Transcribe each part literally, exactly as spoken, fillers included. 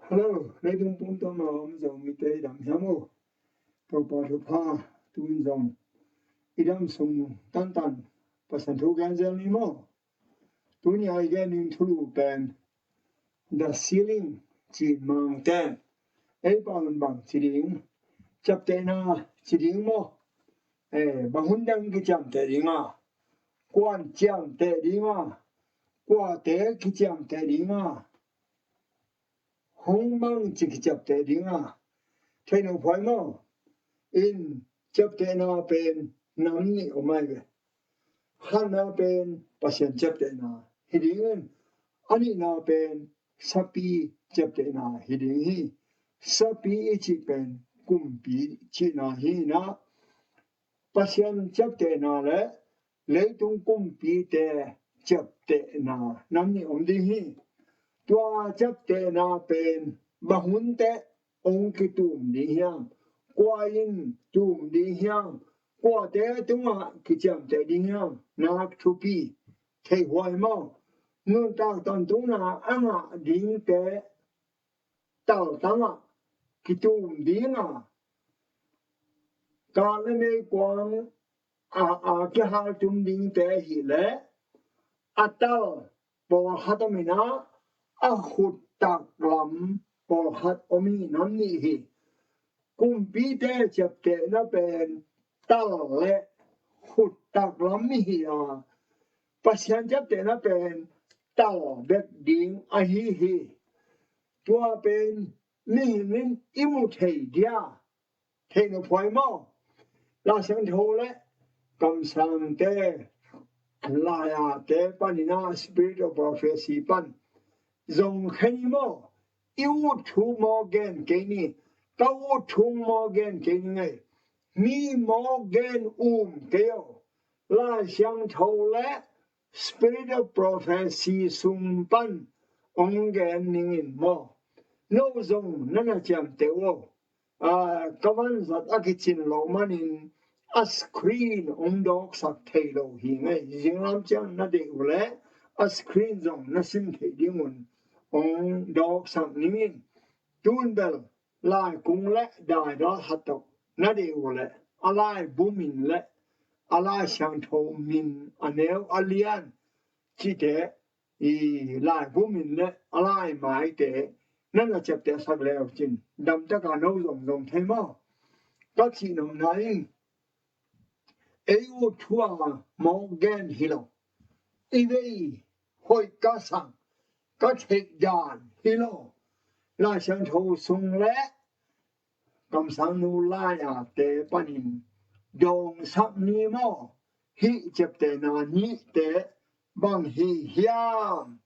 Hello, leitung pumtuam a om Zomite i dam hiam aw? Topa thupha, tu-in zong i dam sung tantan Pasian thu gen zel ni maw? Tuni a i gen ding thulu pen The Sealing ci-in Mangten ei pau in bang ci ding, ciaptehna ci ding maw? Eh, bang hun dang kiciamteh ding a, kuan ciamteh ding a, kuate kiciamteh ding a, hong bang ci kiciapteh ding a, thei no phuai maw? In ciaptehna pen nam nih om ai ve. Khatna pen Pasian ciaptehna hi ding in, a nihna pen sapi ciaptehna hi ding hi. Sapi i cih pen kumpi cihna hi na, Pasian ciaptehna le leitung kumpite ciaptehna nam nih om ding hi. Tua ciaptehna pen bang hun teh hong kitum ding hiam? Kua in tum ding hiam? Kuate tungah kiciamteh ding hiam? Nak thupi thei huai maw? Nuntak tawntungna a ngah dingte taltang ah kitum ding a, kah le meikuang a, a kihaltum dingte hi le, a tal pawlkhat om in a, a khuttak lam pawlkhat om hi nam nih hi. Kumpite ciaptehna pen tal le khuttak lam hi a, Pasian ciaptehna pen tal bek ding ahi hi. Tua pen mihing in i mu thei dia, thei no phuai maw? Lai Siangtho le kamsangte, laiate panin a, Spirit of Prophecy pan zong khen hi maw? I ut thu maw gen kei ni, ka ut thu maw gen kei ni ngei. Mi maw gen um kei aw. Lai Siangtho le Spirit of Prophecy sung pan hong gen ning in maw? No zong na na ciamteh uh aw. Ka vanzat a kicin loh manin a screen hong dawksak thei lo hi ngei. Zinglam ciang na deih uh leh a screen zong na sim theih dingun hong dawksak ning in. Tun bel laikung le daidal hat tawh na deih uh leh a laibu min le a Lai Siangtho min, a neu a lian cihte, i laibu min le a laimaite na na ciaptehsak le uh cin damtaka no zong zong thei maw? Ka cih nopna in ei ut thu a mawk gen hi lo. I vei hoih ka sang ka theih dan hi lo. Lai Siangtho sung le kamsangnu lai-ate panin dawngsak ni maw? Hih ciaptehna nihte bang hi hiam?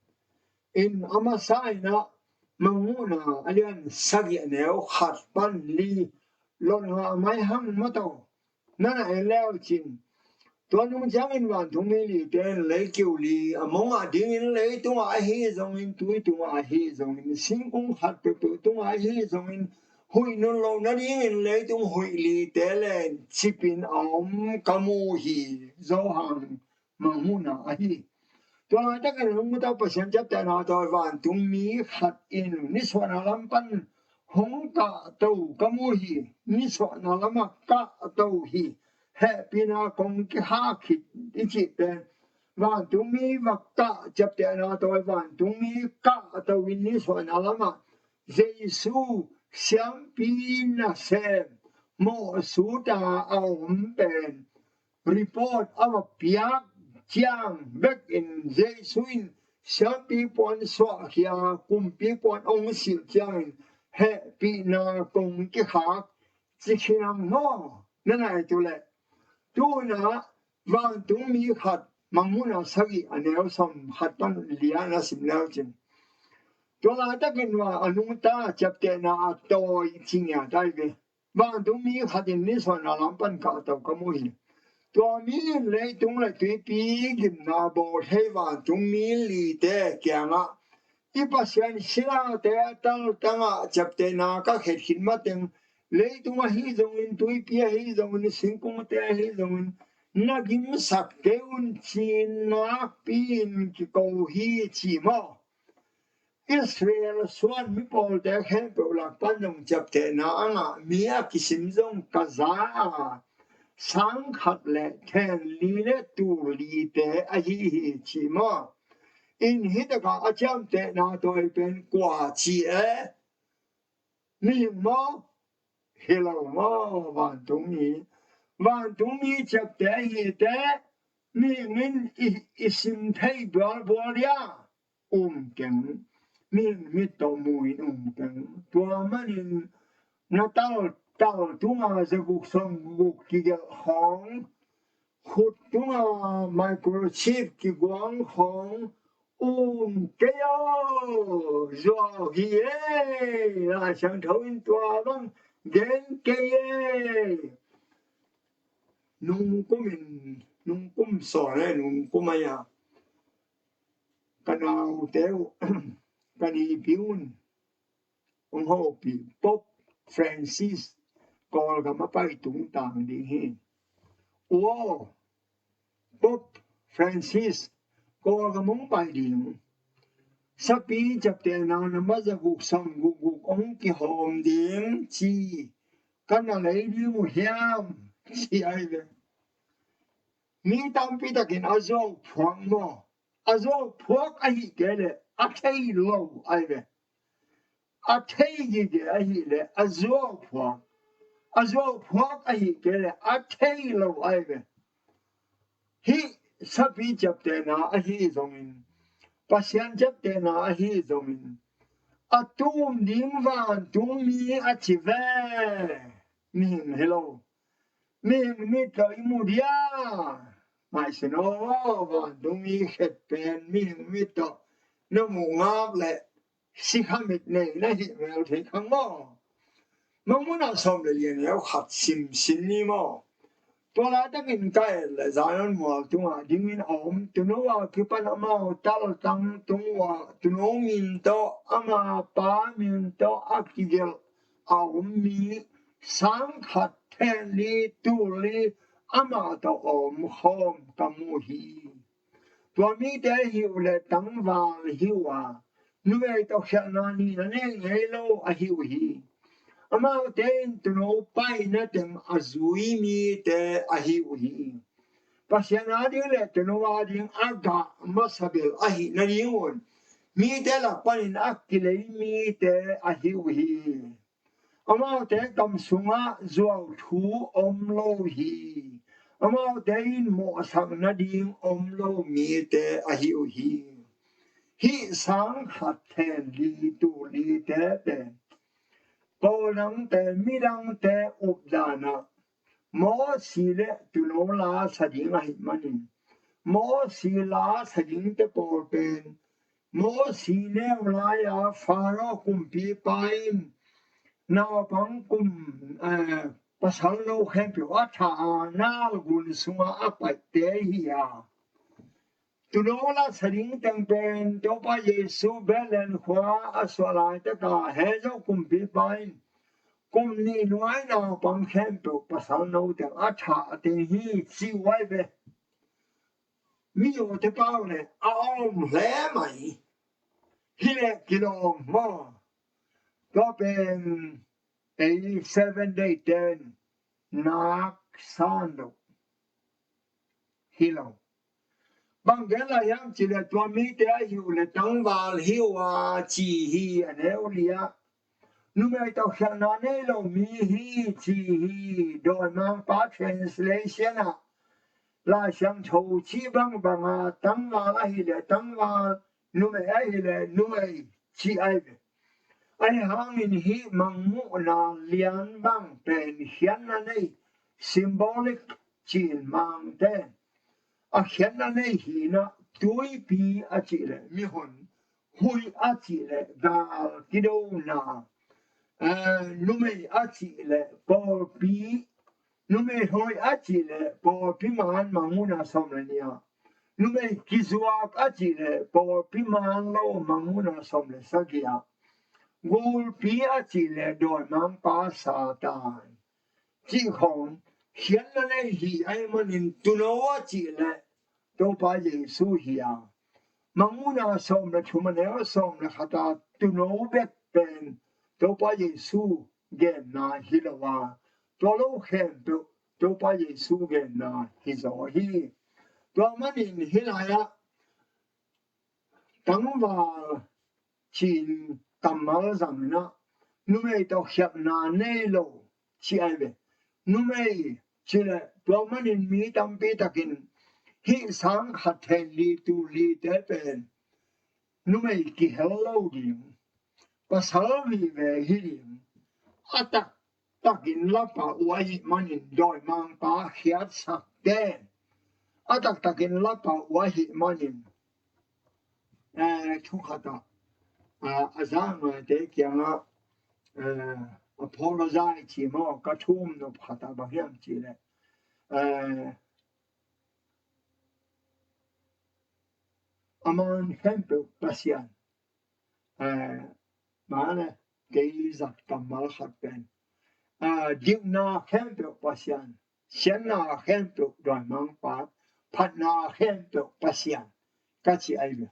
In a masa in a, Mangmuhna a lian sagih a neu khat pan li lotngah mai hang maw to. Na na en le uh cin. Tua nung ciangin vantungmi lite in leikiu li a mong ah dingin, leitungah ahi zongin, tui tungah ahi zongin, singkung khat peuhpeuh tungah ahi zongin, huih nun loh nadingin leitung huih lite le cipin a om ka mu hi. Johan Mangmuhna ahi. Tua laitakin a nungta Pasian ciaptehna tawh vantungmi khat in nisuahna lam pan hong kahto ka mu hi. Nisuahna lamah kahto hi. Hehpihna kong kihak hi i cih pen vantungmi va kah, ciaptehna tawh vantungmi kahto in nisuahna lamah Jesu siampi nasem mawhsuta a om pen report a va piak ciang bekin Jesu in siampi puan suahkhia, kumpi puan ong silh ciangin hehpihna kong kikhak ci khin ang maw? Na nai tu leh. Tuna vantungmi khat, Mangmuhna sagih a neu sawm khat pan li ah na sim le uh cin. Tua laitakin va a nungta ciaptehna a tawi ci ngiat ai ve. Vantungmi khat in nisuahna lam pan kahto ka mu hi. Tua mi in leitung le tuipi gimna bawl thei vantungmi lite kiangah, i Pasian silate a taltangah ciaptehna ka khet khit mateng, leitung ahi zongin, tuipi ahi zongin, singkungte ahi zongin, na gimsak kei un ci-in nakpi-in kiko hi ci maw? Israel suan mi pawlte khempeuh lak pan zong ciaptehna a ngah mi a kisim zong ka za a, sang khat le then li le tul lite ahi hi ci maw? In hi takah a ciamtehna tawi pen kua ci e? Mihing maw? Hi lo maw? Vantungmi, vantungmi ciapteh ahi teh mihing in i, i sim thei bualbual dia? Um keng. Mihing mit tawh mu in um keng. Tua manin na tal, tal tunga za guk sawm guk kigelh khawng, khut tunga microchip kiguang khawng um kei aw, zuau hi e. Lai Siangtho in tua bang gen kei e. Nungkum in, nungkum sawn e, nungkum a ia ka naute uh, ka nipi un hong hopih, Pope Francis Kawlgam a pai tungtang ding hi. Ua, Pope Francis Kawlgam hong pai ding. Sapi ciaptehna na maza guk sawm guk guk hong kihawm ding ci ka na lei ding uh hiam? Ci ai ve. Mi tampi takin a zuau phuak maw? A zuau phuak ahi kei leh a thei lo ai ve. A thei gige ahi leh a zuau phuak, a zuau phuak ahi kei leh a thei lo ai ve. Hih sapi ciaptehna ahi zongin, Pasian ciaptehna ahi zongin, a tum ding vantungmi a ci ve. Mihing hi lo. Mihing mit tawh i mu dia? Maisin aw, vantungmi khet pen mihing mit tawh na muh ngap leh sikha mit nei na hih mel thei khang maw? Mangmuhna sawm le li a neu khat sim sin ni maw? Tua laitakin ka et leh Zion mual tungah dingin a om, tuuno a kipan amau taltang tung uah tuuno min tawh ama pa min tawh a kigelh a om mi sang khat then li tul li amah tawh a om khawm ka mu hi. Tua mite ahi uh leh tangval hi uh a, numei tawh khialhna nihna nei ngei lo ahi uh hi. Amaute in tuuno paina teng a zui mite ahi uh hi. Pasian ading leh tuuno ading a gah masa bel ahi nadingun mite lak panin a kilei mite ahi uh hi. Amaute kam sungah zuau thu om lo hi. Amaute in mawhsak nading om lo mite ahi uh hi. Hih sang khat then li tul lite pen pawldangte, midangte updanah Mawsi le tuuno la sa ding ahih manin, Mawsi la sa dingte pawl pen Mawsi neu lai-a Faro kumpipa in naupang kum, eh, pasal no khempeuh a thah a, Nile gun sungah a paihte hi a. Tuuno la sa ding teng pen Topa Jesu Bethlehem khua a suah laitaka Herod kumpipa in kum nih nuai naupang khempeuh pasal no teng a thah teng hi ci uh ai ve. Mi awte pau le a om hle mai. Hi leh kilawm maw? Tua pen ei Seven Day ten nak san lo hi lo. Bang gen lai hiam cih leh tua mite ahi uh leh tangval hi uh a ci hi, a neu li ah. Numei tawh khialhna nei lo mi hi ci hi. Dawimangpa translation ah Lai Siangtho cih bangbang a tangval ahi leh tangval, numei ahi leh numei ci ai ve. Ahi hangin hih mangmuhna lian bang pen khiatna nei, symbolic, ci-in Mangte a khiatna nei hi na. Tuipi a cih leh mihon, huih a cih leh gal kidona, eh, numei a cih leh pawlpi, numei huih a cih leh pawlpi man, Mangmuhna sawm le nih ah. Numei kizuak a cih leh pawlpi man lo, Mangmuhna sawm le sagih ah. Gulpi a cih leh dawimangpa Satan cih khawng khiatna nei hi ahih manin tuuno a cih leh Topa Jesu hi a. Mangmuhna sawm le thum, a neu sawm le khat a tuuno bek pen Topa Jesu genna hi lo a, tua lo khempeuh Topa Jesu genna hi zaw hi. Tua manin hih lai-ah tangval cin kammal zangin ah numei tawh khialhna nei lo ci ai ve. Numei ci leh tua manin mi tampi takin hih sang khat then li tul li te pen numei kihel lo ding, pasal vive hi ding. A taktakin lapa uh ahih manin dawimangpa khiatsak ten a taktakin lapa uh ahih manin, eh, thu khat ah, ah, a za ngaite kiangah, eh, apologize ci maw, ka thum nop khat ah bang hiam ci leh, eh, a man khempeuh Pasian, eh, mane kei zat kammal khat pen, eh, dikna khempeuh Pasian, siatna khempeuh dawimangpa, phatna khempeuh Pasian ka ci ai ve.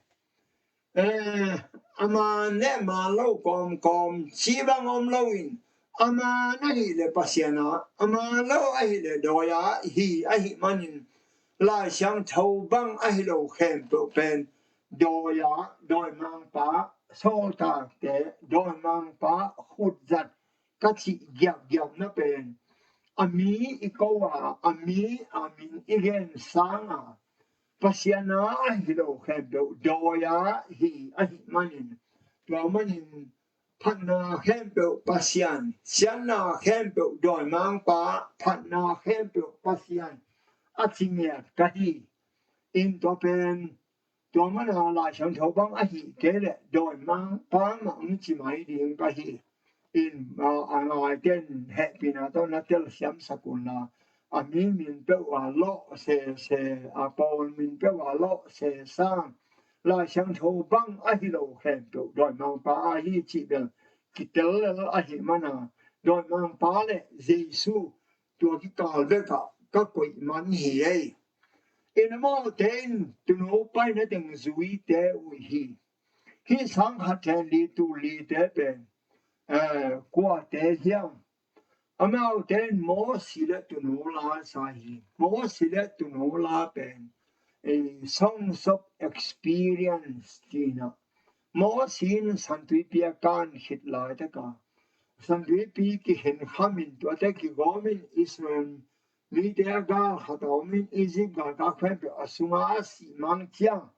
Eh, a man le man lo kawmkawm ci bang om loin, a man ahih leh Pasian a, a man lo ahih leh dawi a hi ahih manin, Lai Siangtho bang ahi lo khempeuh pen dawi a, dawimangpa, sawltakte, dawimangpa khutzat ka cih giakgiakna pen a mi i ko a, a mi a min i gen sang a, Pasian a ahi lo khempeuh dawi a hi ahih manin, tua manin phatna khempeuh Pasian, siatna khempeuh dawimangpa, phatna khempeuh Pasian a ci ngiat ka hi. In tua pen tua mana Lai Siangtho bang ahih kei leh dawimangpa mah hong ci mai ding ka hi. In, a, a ngaite in hehpihna tawh na telsiamsak unla, a mi min peuh a lawh sese, a pawl min peuh a lawh sese, Lai Siangtho bang ahi lo khempeuh dawimangpa ahi cih bel kitel lel ahih mana, dawimangpa le Jesu tua kikal bekah ka koih man hi ei. In amaute in tuuno paina teng zuite uh hi. Hih sang khat then li tul li te pen, eh, kuate hiam? Amaute in Mosi le tuuno la sa hi. Mosi le tuuno la pen, eh, Songs of Experience ci-in ah, Mosi in Santuipi a kan khit laitakah, Santuipi kikhen khamin tuate kigawmin Israel mite a gal khat a omin Egypt galkap khempeuh a sungah a sih mang ciang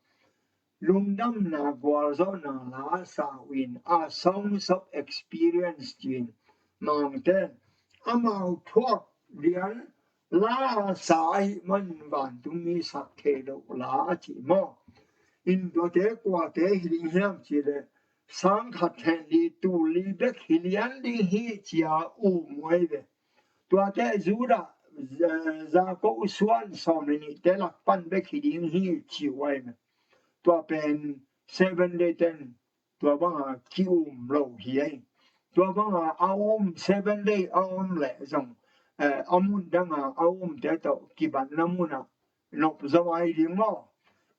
lungdamna gualzawhna la a sa uh in, a Songs of Experience ci-in, Mangte in amau thuak lian la a sa ahih manin vantungmi sak thei loh la a ci maw? In tuate kuate hi ding hiam cih leh sang khat then li tul li bek hi lian ding hi ci-a um uh ai ve. Tuate Judah, eh, Jakob suan sawm le nihte lak pan bek hi ding hi ci uh ai ve. Tua pen Seven Day ten tua banga ki-um lo hi ei. Tua banga a um, Seven Day a um leh zong, eh, a mun danga a umte tawh kibatna munah nop zo ai ding maw?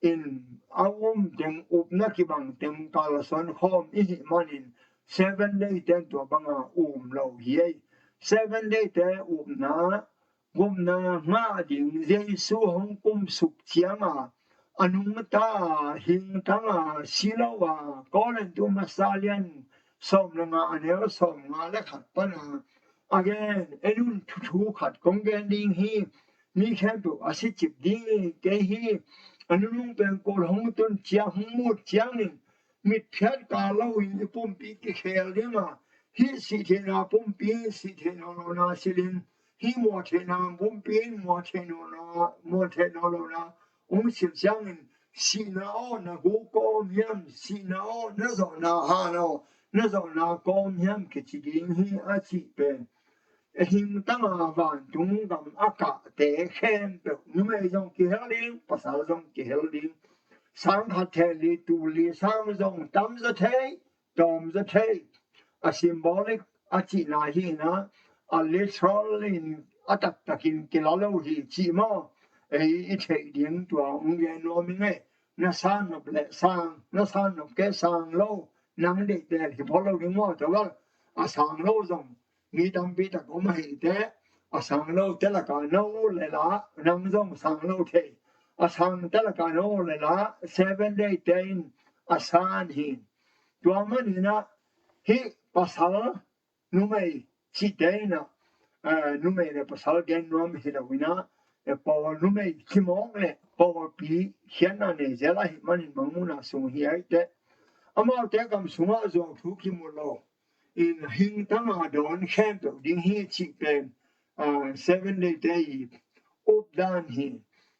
In a um teng, upna kibang teng kalsuan khawm i hih manin Seven Day ten tua banga um lo hi ei. Seven Day te upna gupna ngah ding Jesu hong kumsuk cianga a nungta, hingtanga, si lo a, Korintu masa lian sawm le nga, a neu sawm nga le khat pana a gen, en un, thuthu khat kong gen ding hi. Mi khempeuh a si cip ding hi, kei hi. A nunung pen kul hong tun ciang, hong mut ciangin mitphiat kal loin i pumpi kikhel dinga, hih sih theihna pumpi in sih theih nawn lona silhin, hih muah theihna pumpi in muah theih nawn lo, muah theih nawn lona hong sil ciangin, sihna aw na gu kawm hiam, sihna aw na zawhna han aw na zawhna kawm hiam kici ding hi a cih pen, a hingtanga vantung gam a kahte khempeuh, numei zong kihel ding, pasal zong kihel ding. Sang khat then li tul li sang zong tam zaw thei, tawm zaw thei. A symbolic a cihna hi na, a literal in, a taktakin kila lo hi cih maw? Ei i theih ding tua hong gen nuam ing ei. na sang nop le sang, na sang nop kei sang lo, nang deihte hi phot lo ding maw, tua bel a sang lo zong mi tampi tak om ahih teh, a sang lo te lakah na ut le la, nang zong sang lo thei, a sang te lakah na ut le la, Seven Day te in a san hi. Tua manin ah hih pasal numei cihte in ah, eh, numei le pasal gen nuam hi lo in ah, eh, pawl numei kimawk le pawlpi khiatna nei zel ahih manin Mangmuhna sung hi ahih teh, amaute gam sungah zuau thu kimu lo in hing tanga dawn khempeuh ding hi cih pen, ah, Seven Day te i updan hi.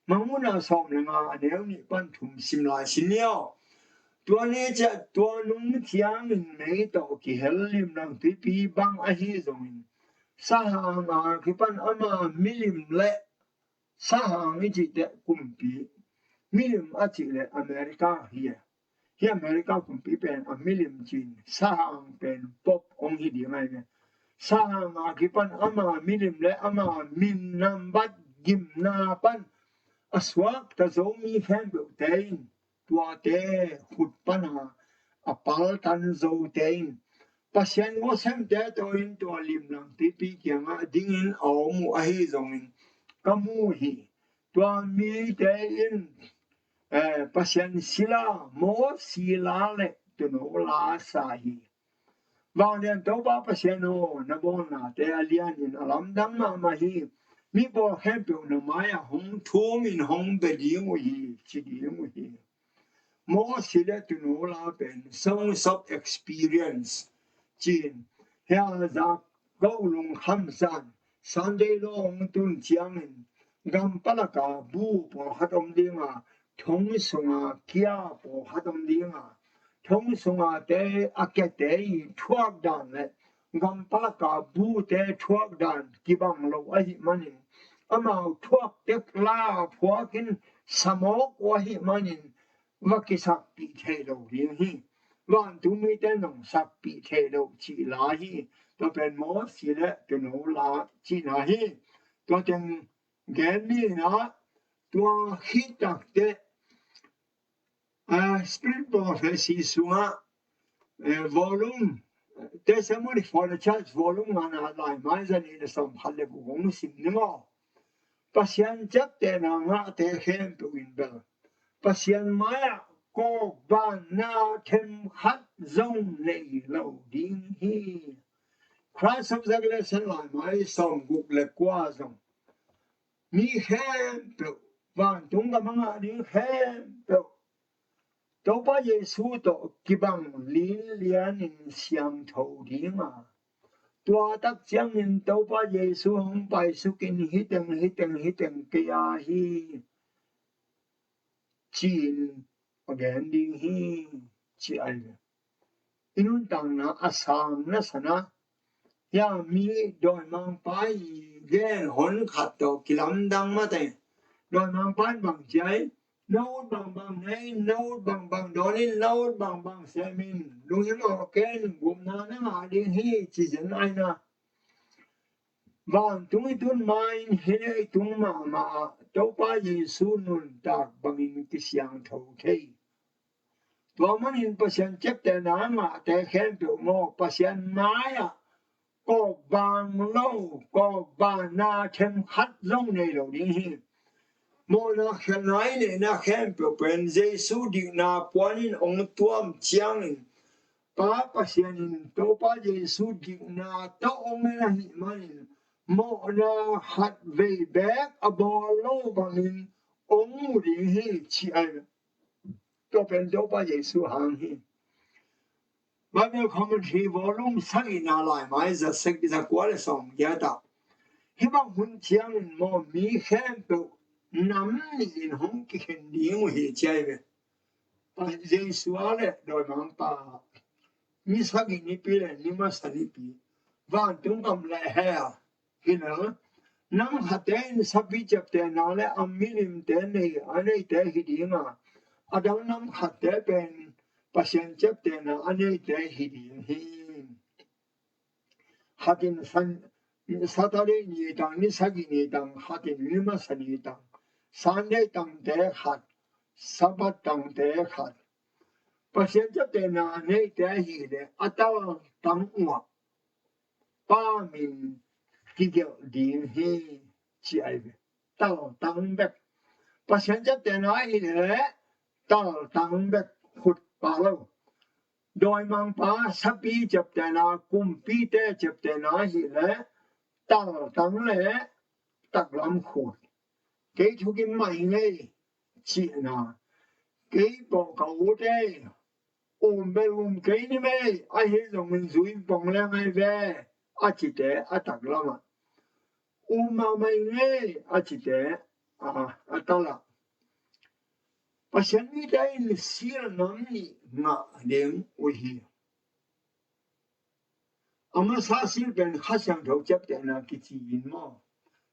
Mangmuhna sawm le nga, a neu nih pan thum sim lai sin ni aw. Tua ni ciah tua nung ciangin mei tawh kihel limlang tuipi bang ahi zongin, sahang a kipan ama milim le, sahang i cih teh kumpi, milim a cih le America hi a, hi America kumpi pen a milim cin, sahang pen Pope hong hi ding ahi ve. Sahang a kipan ama milim le ama min nambat gimna pan a suakta zo mi khempeuhte in, tuate khut pana a paltan zote in Pasian gawsemte tawh in tua limlang tuipi kiangah dingin a om uh ahi zongin ka mu hi. Tua mite in, eh, Pasian sila, Mawsi la le Tuuno la sa hi. Vanglian Topa Pasian aw, na bawlnate a lianin a lamdang mahmah hi. Mi pawl khempeuh na mai-ah hong thumin hong bia ding uh hi, ci ding uh hi. Mawsi le Tuuno la pen Songs of Experience cin, hia za go lungkham zan, Sunday law hong tun ciangin gam palaka bu pawlkhat om dinga, thong sunga kia pawlkhat om dinga, thong sunga te a kiate i thuak dan le gam palaka bute thuak dan kibang lo ahih manin, amau thuak tek la phuakin samawk uh ahih manin va kisakpih thei lo ding hi. Vantung mite nong sakpih thei lo cih la hi. Tua pen Mawsi le Tuuno la cihna hi. Tua teng gen ni na, tua khit takteh, ah, Spirit Prophecy sungah, eh, volume, Testimony for the Church volume ngana laimai zanih le sawm khat le guk hong sim ni maw. Pasian ciaptehna ngahte khempeuh in bel Pasian mai-ah kawkbanna themkhat zong nei lo ding hi. Christ of Revelation laimai sawm guk le kua zong mi khempeuh, vantung gam a ngah ding khempeuh Topa Jesu tawh kibang linlianin siangtho dinga, tua tak ciangin Topa Jesu hong paisukin hiteng hiteng hiteng kei a hi, ci-in a gen ding hi, ci ai ve. I nuntakna a sang na sana, hia mi dawimangpa i gen hon khat tawh kilamdang mate. Dawimangpa in bang ci ai, na ut bangbang nei, na ut bangbang dawn in, na ut bangbang sem in, lunghimawh ken gupna na ngah ding hi, ci zen ai na. Vantung i tun ma-in hi nei tung mahmah ah Topa Jesu nuntak bangin kisiangtho thei. Tua manin Pasian ciaptehna a ngahte khempeuh maw, Pasian mai-ah kawkbang lo, kawkbanna themkhat zong nei lo ding hi. Mawhna khelna i neihna khempeuh pen Jesu dikna puanin hong tuam ciangin, Pa Pasian in Topa Jesu dikna tawh hong en ahih manin mawhna khat vei beek a bawl lo bangin hong mu ding hi, ci ai. Tua pen Topa Jesu hang hi. Bible Commentary volume sagihna laimai za sagih, za kua le sawm giat ah, hih bang hun ciangin maw mi khempeuh nam nih in hong kikhen ding uh hi, ci ai ve. Pa Jesu a le dawimangpa, ni sagih nipi le ni masa nipi, vantung gam le hell, hi na, nam khatte in sapi ciaptehna le a milimte nei, a neite hi dinga, a dang nam khatte pen Pasian ciaptehna a neite hi ding hi. Khatin san, Saturday ni tang, ni sagih ni tang, khatin ni masa ni tang, Sunday tangte khat, Sabbath tangte khat, Pasian ciaptehna neite ahih leh a taltang uh ah Pa min kigelh ding hi, ci ahi ve. Taltang bek. Pasian ciaptehna ahih leh taltang bek, khut pa lo. Dawimangpa, sapi ciaptehna, kumpite ciaptehna ahih leh taltang le taklam khut. Kei thukim mah ing ei cihna. Kei pawh ka ute um bel um kei ni mei, ahi zongin zui bang leng ahi ve, a cite a taklam ah. Um mahmah ing ei, a cite a, a tal ah. Pasian mite in sil nam nih ngah ding uh hi. A masa sil pen Kha Siangtho ciaptehna kici in maw.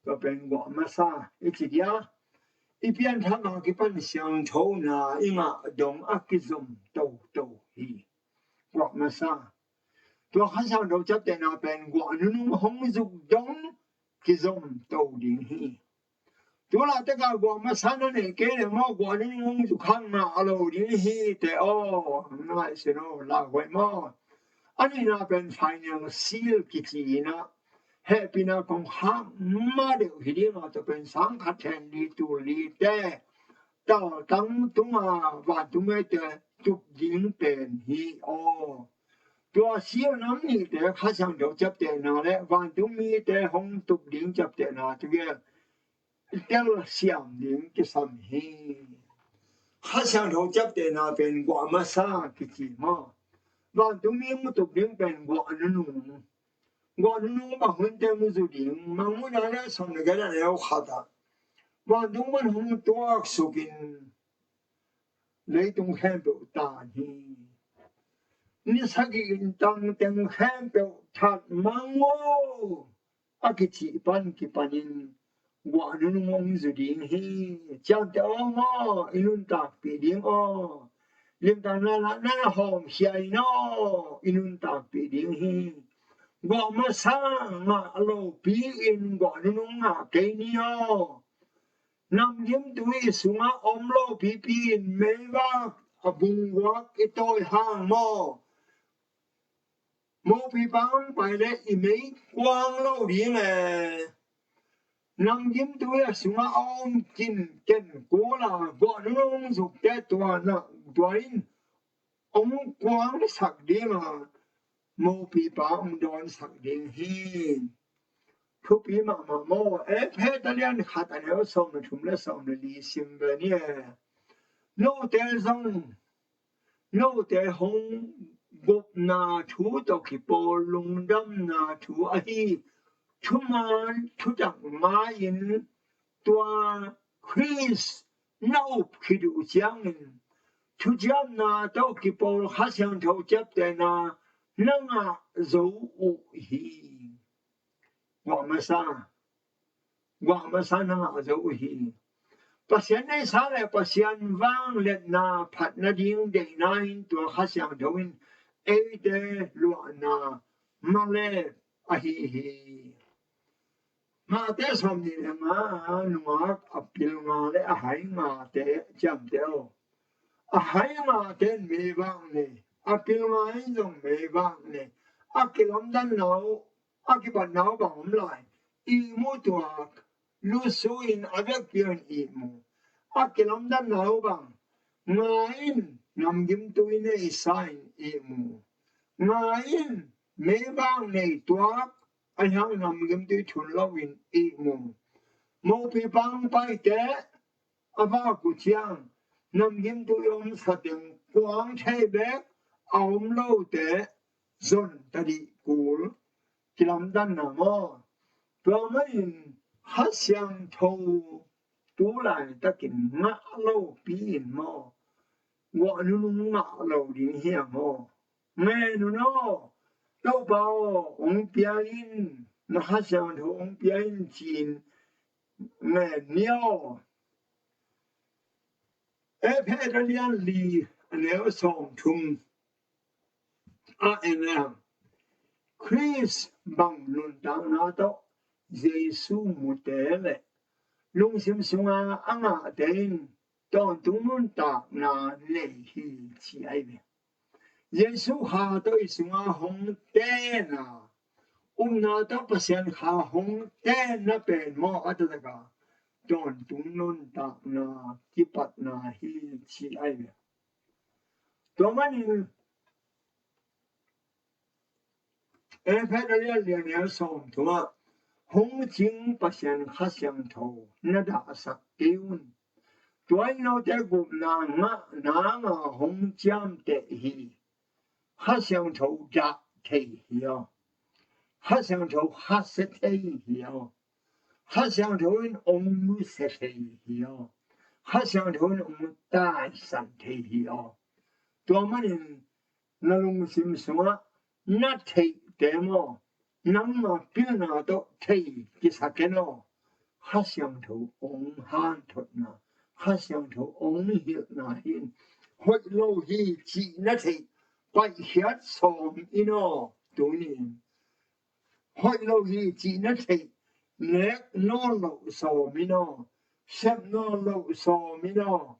Tua pen guah masa i ci dia. I pianthak a kipan siangthona i ngah dong a kizom toto hi. Guah masa. Tua Kha Siangtho ciaptehna pen guah nunung hong zuk dong kizom to ding hi. Tulaitak a guah masa na neih kei leh maw, guah nunung hong zuk khang ngah lo ding hi te aw. Ngaihsun aw, lauhuai maw. A nihna pen final seal kici in ah, hehpihna kong khak ma deuh hi ding a, tua pen sang khat then li tul li te taltang tunga vantung mite tup ding pen hi aw. Tua sil nam nihte Kha Siangtho ciaptehna le vantung mite hong tup ding ciaptehna tugel tel siam ding kisam hi. Kha Siangtho ciaptehna pen guah masa kici maw. Vantung mi mu tup ding pen guah nunung. Guah nunung bang hunte mu zu ding, Mangmuhna le sawm le giat a neu khat ah. Vantung man hong tuak sukin leitung khempeuh tan hi. Ni sagih in tang teng khempeuh that mang aw, a kicih pan kipanin guah nunung hong zu ding hi. Ciamteh aw maw, i nuntakpih ding aw. Limtak na na na hawmkhia in aw, i nuntakpih ding hi. Guah masa ngah lopi in guah nunung ngah kei ni aw. Namgimtui sungah om lopipi in meivak a bungguak i tawi hang maw. Mopipa hong pai leh i mei kuang lo ding e. Namgimtui a sungah a om kin ken kul a guah nunung zukte tua na tua in hong kuangsak ding a, mopipa hong dawnsak ding hi. Thupi mahmah maw. Efesa lian khat a neu sawm le thum le sawm le li sim ve ni e. Note zong, note hong gupna thu tawh kipawl lungdamna thu ahi thuman thutak ngai-in tua Khrist na up khit uh ciangin thuciamna tawh kipawl Kha Siangtho ciaptehna na ngah zo uh hi. Guah masa, guah masa na ngah zo uh hi. Pasian neihsa le Pasian vangliatna phat nading deihna in tua Kha Siangtho in eite luahna malep ahi hi. Mate sawmnih le nga, nungak a pil nga le a hai ngate ciamteh aw. A hai ngate in meivak nei, a pil nga in zong meivak nei. A kilamdanna uh, a kipatna uh bang om lai? Ihmu tuak, lusu in a vekpi in ihmu. A kilamdanna uh bang? Nga in namgimtui neihsa in ihmu. Nga in meivak nei tuak, ahi hang namgimtui thun lo in ihmu. Mopipa hong paite a vak uh ciang namgimtui omsa teng kuang thei bek, a om lote zon tadih kul. Kilamdanna maw. Tua manin Kha Siangtho tu laitakin ngah lopi in maw, guah nunung ngah lo ding hi a maw. Ngen un aw, Topa aw, hong pia in, na Kha Siangtho hong pia in ci-in ngen ni aw. Efesa lian li a neu sawm thum a en a, Khrist bang nuntakna tawh Jesu mute le lungsim sunga a ngahte in tawntung nuntakna nei hi ci ahi ve. Jesuh Kha tawh i sungah hong tenna, upna tawh Pasian Kha hong tenna pen maw a taktak a tawntung nuntakna kipatna hi ci ahi ve. Tua manin Efesa lian li a neu sawmthum ah hong cing Pasian Kha Siangtho na dahsak kei un. Tua in note gupna ngah nang a hong ciamteh hi. Kha Siangtho dah thei hi aw. Kha Siangtho khasia thei hi aw. Kha Siangtho in ong nusia thei hi aw. Kha Siangtho in ong taisan thei hi aw. Tua manin na lungsim sungah na theihte maw, nangma pilna tawh thei kisa ken aw. Kha Siangtho ong hanthotna, Kha Siangtho ong hilhna hi in, hoih lo hi cih na theih paihkhiat sawm in aw. Tuni in hoih lo hi cih na theih nek nawn loh sawm in aw, sep nawn loh sawm in aw.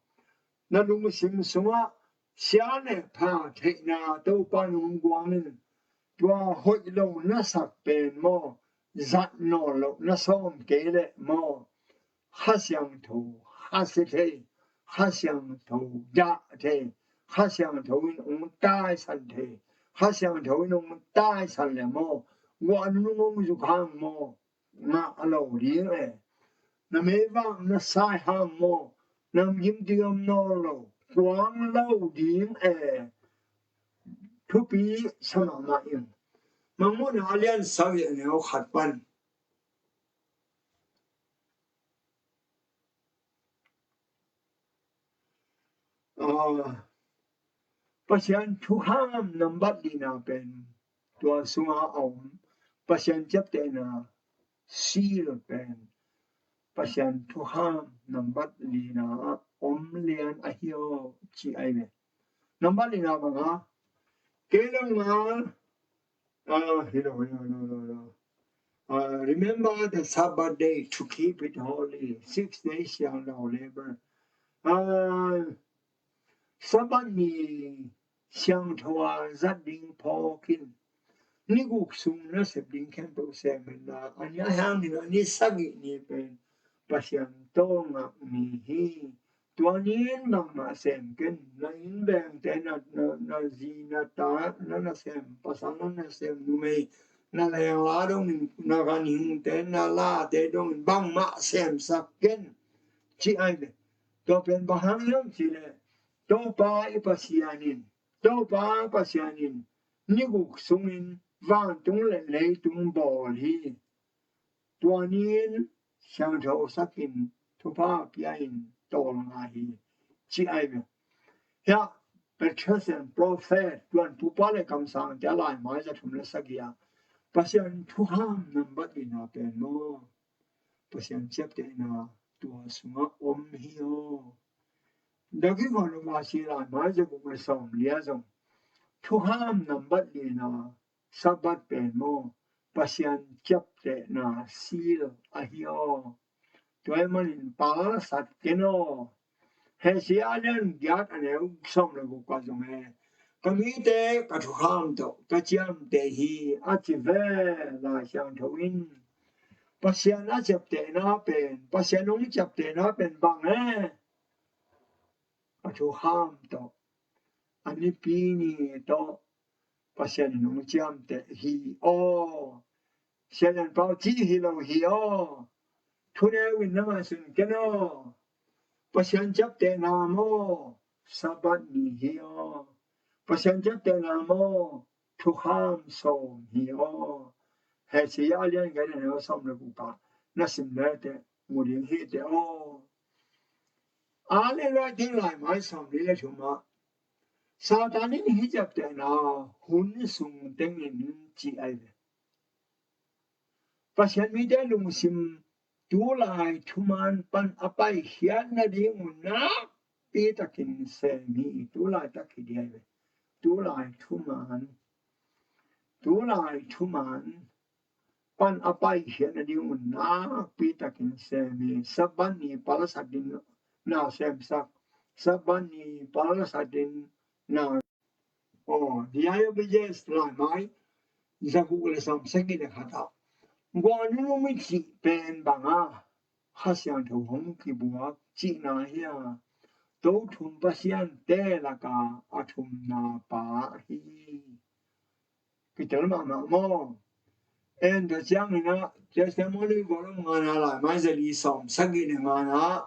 Na lungsim sungah sia le pha theihna Topa nong guang in, tua hoih lo na sak pen maw, zat nawn loh na sawm kei leh maw, Kha Siangtho khasia thei, Kha Siangtho dah thei, Kha Siangtho in ong taisan thei, Kha Siangtho in ong taisan le maw, guah nunung ong zuk hang maw, ngah a lo ding e. Na meivak na sai hang maw, namgim ding om nawn lo, kuang lo ding e. Thupi sa mahmah ing. Mangmuhna a lian sagih a neu khat pan Pasian thukham nambat lina pen tua sunga a om. Pasian ciaptehna seal pen Pasian thukham nambat lina a om lian ahi aw ci ahi ve. Nambat lina banga kei lo nga Ah, hello, hello, hello, hello, hello. Uh, remember the Sabbath day to keep it holy. Six days shalt thou labor. Uh, Sabbath ni siangtho a zat ding phawk in. Ni guk sung na sep ding khempeuh sem in la. A ni a hiang ni, a ni sagih ni pen Pasian tawlngak ni hi. Tua ni in bangmah sem ken, na innvengte, na, na, na zi, na ta, na nasem pasal, na nasem numei, na lengla dongin, na ganhingte, na late dongin bangmah semsak ken ci ahi ve. Tua pen bang hang hiam cih leh Topa i Pasian in, Topa Pasian in ni guk sungin vantung le leitung bawl hi. Tua ni in siangtho sak in thupha pia in tawlnga hi ci ahi ve. Hiah Patriarchs and Prophets, Tuantu Pa le Kamsangte a laimai za thum le sagih ah Pasian thukham nambat lina pen maw, Pasian ciaptehna tua sungah om hi aw. David khawng a si laimai za guk le sawm li ah zong thukham nambat lina Sabbath pen maw, Pasian ciaptehna seal ahi aw. Tua ahih manin pal sat ken aw. Hesaya a lian giat a neu sawm le guk ah zong e, ka mite ka thukham tawh ka ciamteh hi a ci ve Lai Siangtho in. Pasian a ciaptehna pen, Pasian hong ciaptehna pen bang e? A thukham tawh, a nipi ni tawh Pasian in hong ciamteh hi aw. Sia Lian Pau cih hi lo hi aw. Thuneu in na ngaihsun ken aw. Pasian ciaptehna maw, Sabbath ni hi aw. Pasian ciaptehna maw, thukham sawm hi aw. Hesaya a lian giat a neu sawm le guk ah na sim le teh mu ding hi teh aw. A le lua ding laimai sawm li le thum ah Satan in hih ciaptehna hun sung tengin ci ahi ve. Pasian mite lungsim tulai thuman pan a paikhiat nading un nakpi takin sem hi. Tulai tak hi ding ahi ve. Tulai thuman, tulai thuman pan a paikhiat nading un nakpi takin sem hi. Sabbath ni pal a sak ding na sem sak, Sabbath ni pal satin na. Aw, The Eye of Ages laimai zaguk le sawm sagih le khat ah, guah nunung i cih pen bang a Kha Siangtho hong kibuak cihna hi a, Tothum Pasian te laka a thumna pa hi. Kitel mahmah maw? En tua ciangin ah Testimony volume ngana laimai zali sawm sagih le ngana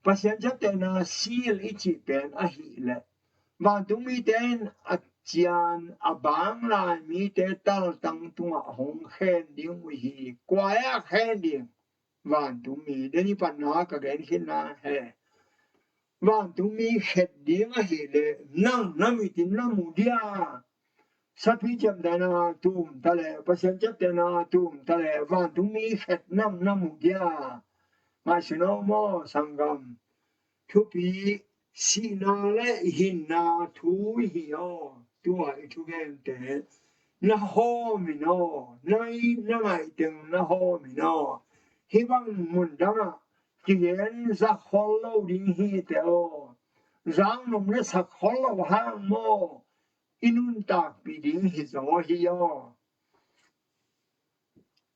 Pasian ciaptehna seal i cih pen ahih leh vantungmite in a cian a bang lai mite taltang tungah hong khen ding uh hi. Kua a khen ding? Vantungmi. Deni patna ka gen khinna he. Vantungmi khet ding ahih leh nang na mitin na mu dia? Sapi ciamtehna tum ta leh, Pasian ciaptehna tum ta leh vantungmi khet nang na mu dia? Ngaihsun aw maw sanggam. Thupi sihna le hinna thu hi aw. Tua i thugente na hawm in aw, na i na ngaih teng na hawm in aw. Hih bang mun dangah kigen zak khol lo ding hi te aw. Zak nop le sak khol lo hang maw i nuntakpih ding hi zaw hi aw.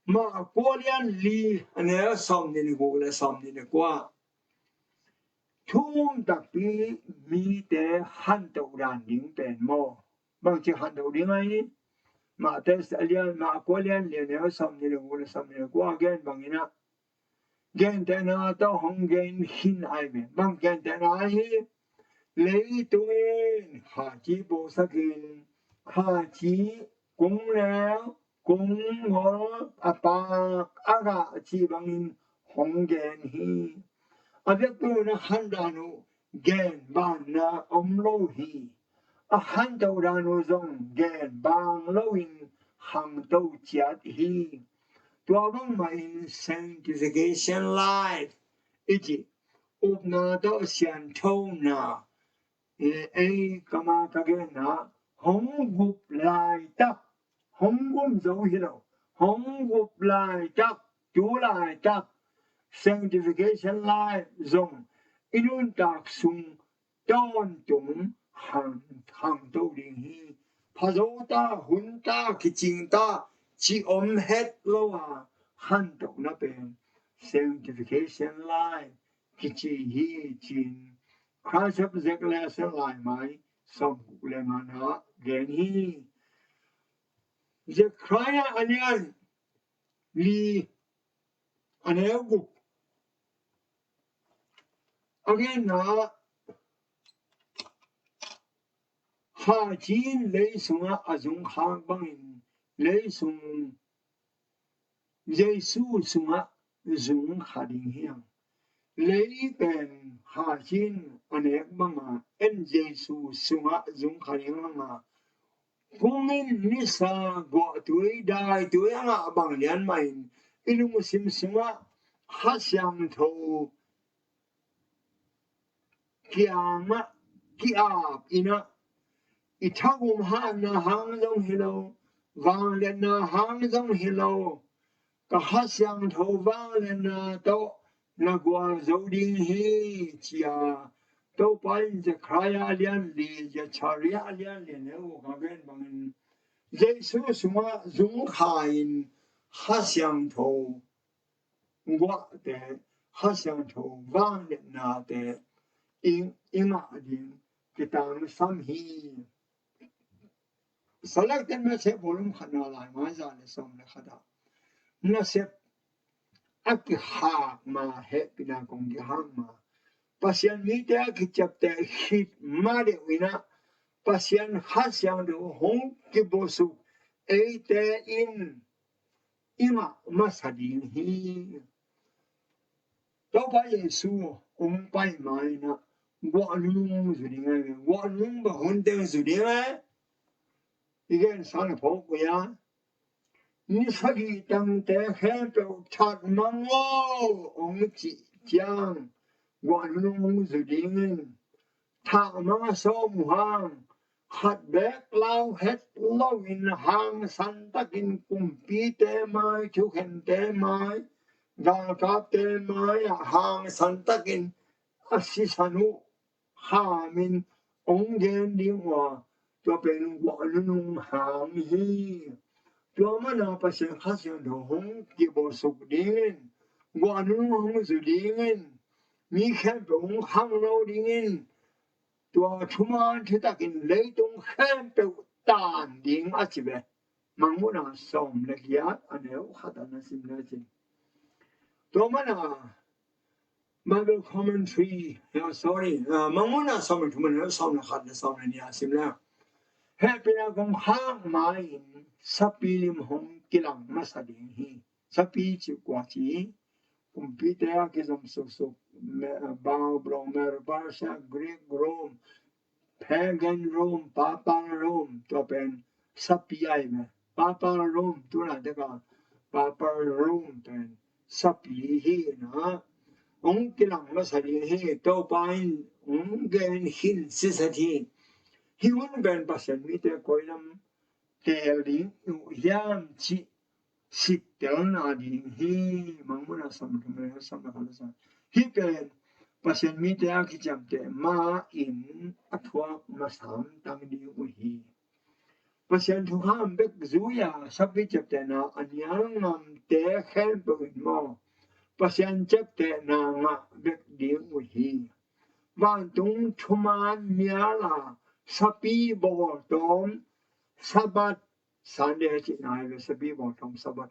Mah kua lian li a neu sawm nih le guk le sawm nih le kua. Thu um takpi mite hantoh dan ding pen maw? Bangci hantoh ding ahi? Mah te a lian, mah kua lian li a neu sawm nih le guk le sawm nih le kua gen bangin ah gentehna tawh hong gen khin ai ve. Bang gentehna ahi? Leitung in khaci bosakin khaci kung leng kung ngol a pak a gah cih bangin hong gen hi. A vekpi un a khandan uh gen banna om lo hi. A khanto dan uh zong gen bang loin khangto ciat hi. Tua bangmah in sanctification life i cih upna tawh sianthona, e, ei kama ka genna hong gup laitak, hong gum zo hi lo, hong gup laitak, tu laitak sanctification life zong i nuntak sung tawntung hang, hangto ding hi. Phazo ta, hun ta, kicing ta ci om het lo a hantohna pen sanctification life kici hi cin Christ of Zechariah laimai sawmguk le ngana gen hi. Zechariah a lian li a neu guk a genna khaci in lei sungah a zungkhak bangin lei sung Jesu sungah zungkha ding hi hang. Lei pen khaci in a nek banga en Jesu sungah zungkha ding hanga kung in nisa guahtui daitui a ngah bang lian mahin i lungsim sungah Kha Siangtho kiangah ki-ap inah i thagum hatna hang zong hi lo, vangliatna hang zong hi lo, ka Kha Siangtho vangliatna tawh na gualzo ding hi cia Topa in Zechariah lian li, Zechariah lian li neu ka gen bangin Jesu sungah zungkha in Kha Siangtho guahte, Kha Siangtho vangliatnate i, i ngah ding kitangsam hi. Salakten nasep volume khatna laimai za le sawm le khatah nasep a kihak ma, hehpihna kong kihak ma, Pasian mite a kiciapteh khit ma deuh inah Pasian Kha Siangtho hong kibosuk eite in i ngah masa ding hi. Topa Jesu hong pai ma inah guah nunung zu ding a, guah nunung bang hun teng zu ding a, i gen sang a phawk uh a, ni sagih tangte khempeuh that mang aw hong cih ciang guah nunung hong zu ding in thah mang a sawm uh hang, khat beek lau het loin hangsan takin kumpite mai, thukhente mai, galkapte mai ah hangsan takin a sisan uh hamin hong gen ding uh a, tua pen guah nunung hang hi. Tua mana Pasian Kha Siangtho hong kibawlsuk dingin, guah nunung hong zu dingin, mi khempeuh hong khangno dingin, tua thuman thutakin leitung khempeuh taan ding a ci ve. Mangmuhna sawm le giat a neu khat a na sim le cin. Tua mana Bible commentary, ah, sorry, ah, Mangmuhna sawm le thum a neu sawm le khat le sawm le nih a sim le. Hehpihna kong khak ma-in sapi lim hong kilang masa ding hi. Sapi cih kua ci, kumpite a kizom suksuk, me-, Babylon, Medo Persia, Greek, Rome, Pagan Rome, Papal Rome, tua pen sapi ai me. Papal Rome, tuna teka Papal Rome pen sapi hi na. Hong kilang masa ding hi, Topa in hong gen khin sisat hi. Hih hun pen Pasian mite koi lam teel ding uh hiam cih sittelna ding hi. Mangmuhna sawm le thum a neu sawm le khat le sawm. Hih pen Pasian mite a kiciamteh ma-in a thuak masam tang ding uh hi. Pasian thukham bek zui-a sapi ciaptehna a nial ngamte khempeuh in maw, Pasian ciaptehna ngah bek ding uh hi. Vantung thuman nial a sapi bawltawm Sabbath, Sunday cih nai ve, sapi bawltawm Sabbath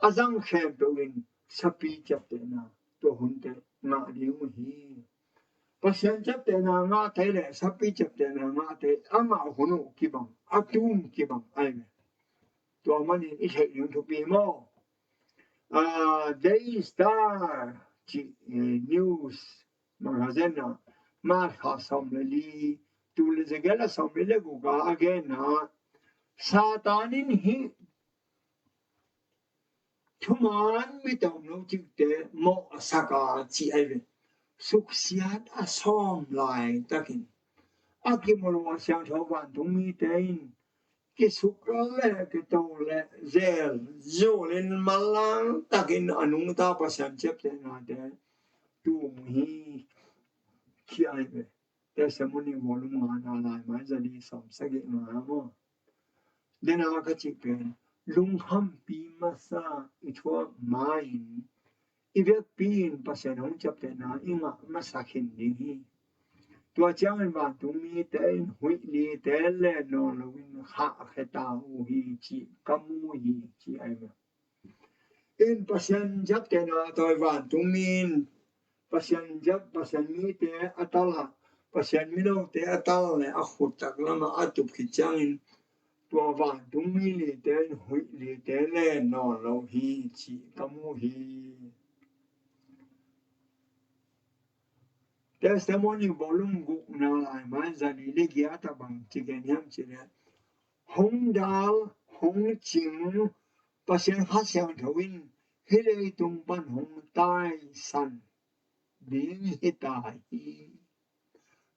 a zang khempeuh in sapi ciaptehna tua hunte ngah ding uh hi. Pasian ciaptehna ngahte le sapi ciaptehna ngahte a ngah hun uh kibang, a tum kibang ai ve. Tua manin i theih ding thupi maw? Ah, Daily Star cih, eh, news magazine ah March kha sawm le li, tul le za giat le sawm le li le guk a a genna, Satan in hih thuman mite om lo cikte mawhsak a ci ai ve. Suksiat a sawm laitakin a kimu lo a siangtho vantungmite in kisuk le kito le zel, zul in manlang takin a nungta Pasian ciaptehnate tum hi ci ai ve. Testimony volume ngana, laimai za li sawm sagih nga maw. Dena ka cih pen lunghampi masa i thuak ma-in i vekpi in Pasian hong ciaptehna i ngah masa khin ding hi. Tua ciangin vantungmite in huih lite len nawn loin khah khia ta uh hi cih ka mu hi ci ai ve. In Pasian ciaptehna tawi vantungmi in Pasian ciap, Pasian mite a tal a, Pasian minote a tal le a khut tak lamah a tup khit ciangin tua vantungmi lite in huih lite len nawn lo hi cih ka mu hi. Testimony volume gukna laimai za li le giat ah bang ci gen hiam cih leh, hong dal, hong cing, Pasian Kha Siangtho in hih leitung pan hong taisan ding hi ta hi.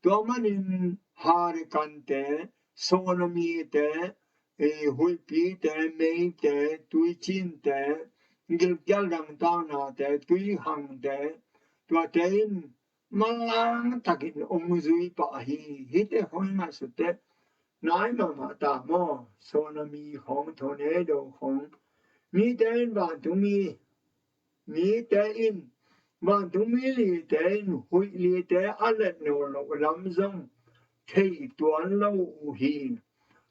Tua manin Hurricane-te, tsunami-te, eh, huihpite, meite, tuicinte, gilkial dangtaknate, tuikhangte, tuate in manlang takin hong zui pah hi. Hihte khong i ngaihsut teh nai mahmah ta maw? Tsunami khong, tornado khong. Mite in vantungmi, mite in vantungmi lite in huih lite a let nawn loh lam zong thei tuan lo uh hi.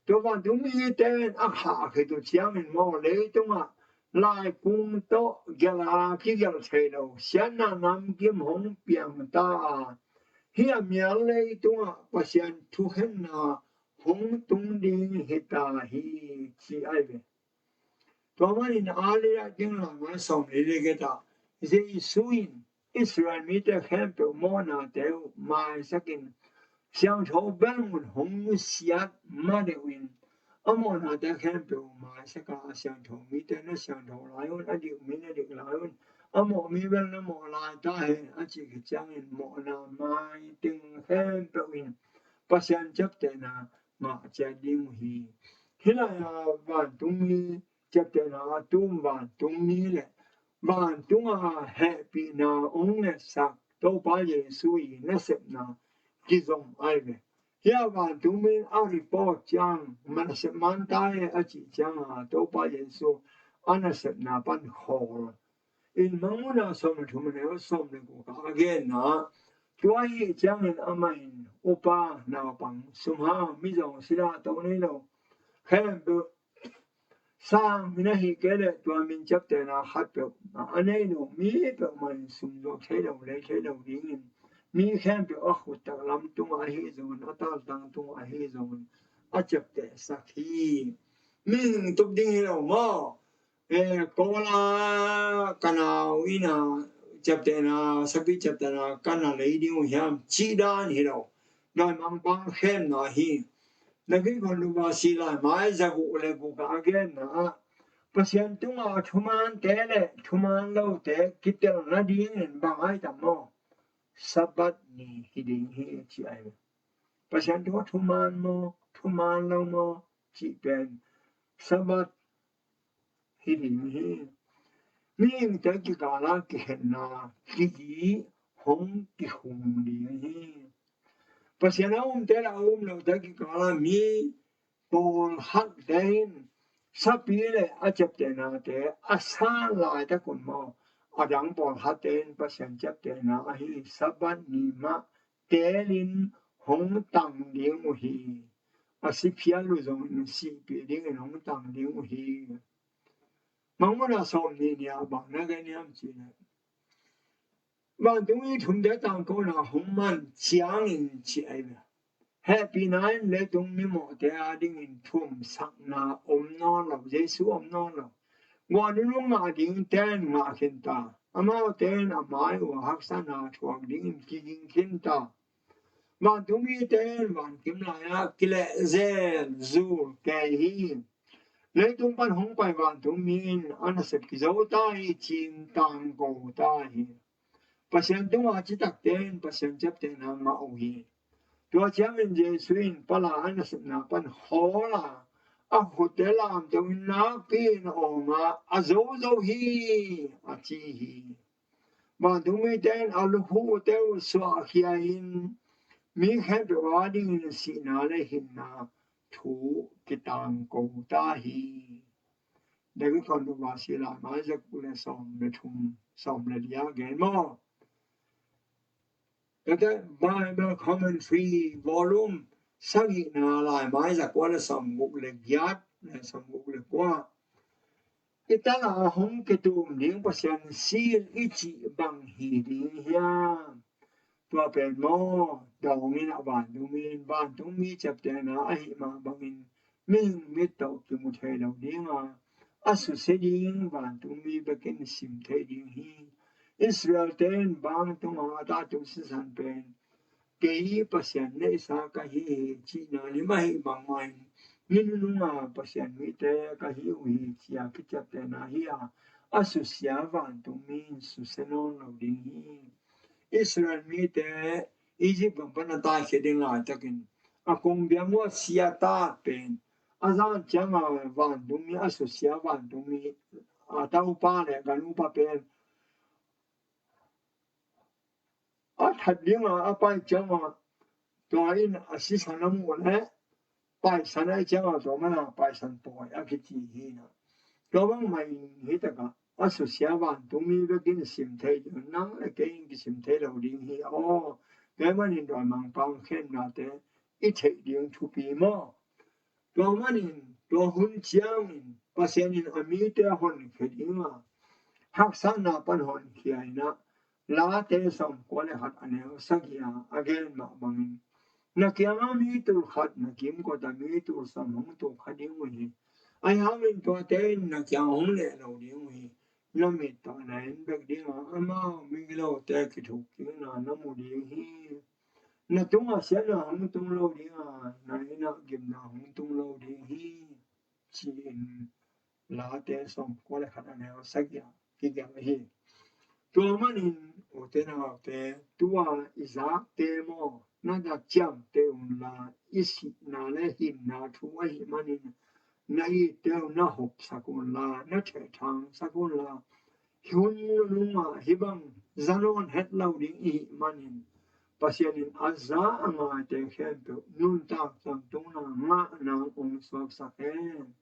Tua vantungmite in a khah khit uh ciangin maw, leitungah laikung tawh gelh a kigelh thei lo siatna namkim hong piang ta a, hih a mial leitungah Pasian thukhenna hong tung ding hi ta hi ci ai ve. Tua manin a lei a ding lamah sawm le li giat ah Jesu in Israel mite khempeuh mawhnate uh maisakin siangtho bel mun hong siat ma deuh in a mawhnate khempeuh uh maisak a, a siangtho mite na siangtho lai un, a dik mi na dik lai un, a mawh mi bel na mawh lai ta hen a cih khit ciangin mawhna mai teng khempeuh in Pasian ciaptehna ngah ciat ding uh hi. Hih lai-a vantungmi ciaptehna a tum vantungmi le vantunga hehpihna hong ngetsak Topa Jesu i nasepna kizom ahi ve. Hih a vantungmi in a report ciang, man a sep man ta e a cih ciang a, Topa Jesu a nasepna pan khawl in, Mangmuhna sawm le thum, a neu sawm le guk ah a genna, tua ahih ciangin amah in upa, naupang, sumhau, mizawng, sila, to nei lo, khempeuh, sang min ahih kei leh tua min ciaptehna khat peuh a nei lo mi peuhmah in sum zuak thei lo, lei thei lo dingin, mi khempeuh a khut taklam tungah ahi zongin, a taltang tungah ahi zongin a ciaptehsak hi. Mihing tup ding hi lo maw? E, Kawla ka nau in a ciaptehna, sakpi ciaptehna ka na lei ding uh hiam, cih dan hi lo. Dawimangpa khemna hi. David khuan nupa si lai mai zaguk le guk a genna ah, Pasian tungah thumante le thuman lote kitelna dingin bang ai tam maw? Sabbath ni hi ding hi, ci ai. Pasian tungah thuman maw, thuman lo maw, cih pen Sabbath hi ding hi. Mihingte kikala kikhenna kihi hong kikhum ding hi. Pasian a umte le a um lote kikala mi pawlkhatte in sapi le a ciaptehnate a san laitak un maw, a dang pawlkhatte in Pasian ciaptehna ahi Sabbath ni mah teelin hong tang ding uh hi. A si phial uh zongin sihpih dingin hong tang ding uh hi. Mangmuhna sawmnih ni ah bang na gen hiam cih leh, vantungmi thumte tangkona hong man ciangin, ci ai ve. Hehpihna in leitung mimawhte a dingin thumsakna om nawn lo, Jesu om nawn lo. Guah nunung ngah dingte in ngah khin ta. Amaute in a mai uh ah haksatna thuak dingin kiging khin ta. Vantungmite in vankim lai-ah kilehzel zul kei hi. Leitung pan hong pai vantungmi in a nasep kizo ta hi, ci-in tangko ta hi. Pasian tungah citakte in Pasian ciaptehna ngah uh hi. Tua ciangin Jesu in pala a nasepna pan khawl a, a khutte lamto in nakpi in a awm a, a zozo hi, a ci hi. Vantungmite in a lukhuhte uh suahkhia in mi khempeuh a dingin sihna le hinna thu kitangko ta hi. David khuan nupa si lai mai zaguk le sawm le thum, sawm le li a gen maw? Tate Bible Commentary volume sagihna lai mai zakua le sawmguk le giat le sawmguk le kua. I tala hong kitum ding Pasian sil i cih bang hi ding hiam? Tua pen maw, dawngin a vantungmi in vantungmi ciaptehna ahih mah bangin mihing mit tawh kimu thei lo ding a, a susia ding vantungmi bekin sim thei ding hi. Israel-te in bang tunga a tatu sisan pen, kei Pasian neihsa ka hi hi, cihna lim ahih bangmah in, mi nununga Pasian mite ka hi uh hi, ci-a kiciaptehna hi a, a susia vantungmi in susia nawn lo ding hi. Israel mite Egypt gam pan a taikhia ding laitakin a kong biang uh a sia tak pen, a zan cianga vantungmi, a susia vantungmi, a taupa le ganupa pen a that dinga a pai cianga, tua in a sisan a muh le paisan a i cianga tua mana paisan pawi a kici hi na. Tua bangmah in hi taka a susia vantungmi bekin sim thei ding, nang le kei in kisim thei lo ding hi. Aw, tua manin dawimangpa khennate i theih ding thupi maw? Tua manin tua hun ciangin Pasian in a mite a honkhia ding a, haksatna pan honkhia in a, Late sawmkua le khat a neu sagih a a gen mah bangin, na kiangah mi tul khat, na kimkotah mi tul sawm hong tul kha ding uh hi. Ahi hangin tuate in na kiang hong leh lo ding uh hi. Na mit tawh na en bek ding a, amau migilote kithuk kikna na mu ding hi. Na tungah siatna hong tung lo ding a, na innah gimna hong tung lo ding hi, ci-in Late sawmkua le khat a neu sagih ah kigelh hi. Tua manin ute naute, tua i zakte maw, na na ciamteh unla, i sihna le hinna thu ahih manin na itte uh na hopsak unla, na thehthangsak unla, hun nunungah hih bang za nawn het lo ding i hih manin, Pasian in a za a ngaite khempeuh nuntak tangtungna ngahna hong suaksak hen.